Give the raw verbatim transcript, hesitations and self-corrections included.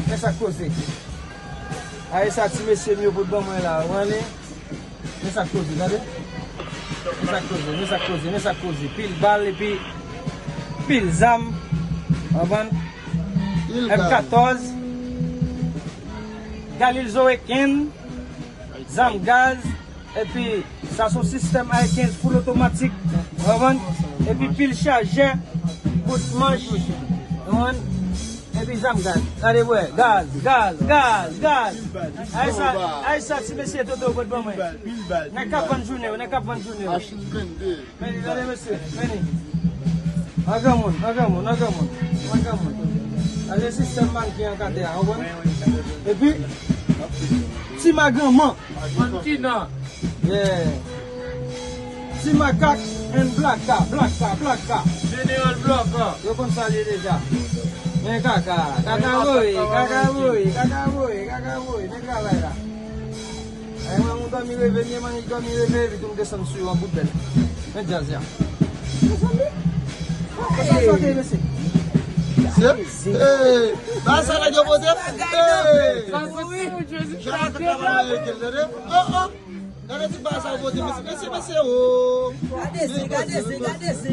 Men sa k koze. A e sa ti mesye m yo pot ban mwen la, w konprann? Men sa k koze, tande. Men sa k koze, men sa k koze, men sa k koze. Pil bal epi pil zam. Konprann? M katòz. Galil Zoe Ken. Zam gaz. Epi sa se yon sistèm A kenz full otomatik. Konprann? Epi pil chajè. Kout manch. Konprann? Epi zam gaz. Gade bwè. Gaz, gaz, gaz, gaz. Ay sa, ay sa ti mesye Toto pot ban mwen. Nèg k ap vann jounen yo, nèg k ap vann jounen yo. Vini, vini, mesye, vini. An granmoun, an granmoun, an granmoun, an granmoun. Gade sistèm mannequin an k atè a, w konprann? Epi, ti maganman. Mannequin an. Yeah. Ti makak and blaka, blaka, blaka. Jeneral blaka. Yo konn sa l ye deja. Men kaka, kaka voye, kaka voye, kaka voye, kaka voye. Men travay la. Ay, mwen, mwen dòmi reve, mwen, mwen dòmi reve, epi tou m desann sou yo an bout bèl. Men djaz ya. Mezanmi. Sa, sa, sa, sa, mesye. Se? Hey! Ba sa nèg yo pote. Hey! Sa, se Jezi Kris. Jaka travay yo, tande? Oh, oh! Gade ti ba sa yo pote, mesye, mesye, mesye, oh! Gade se, gade se, gade se.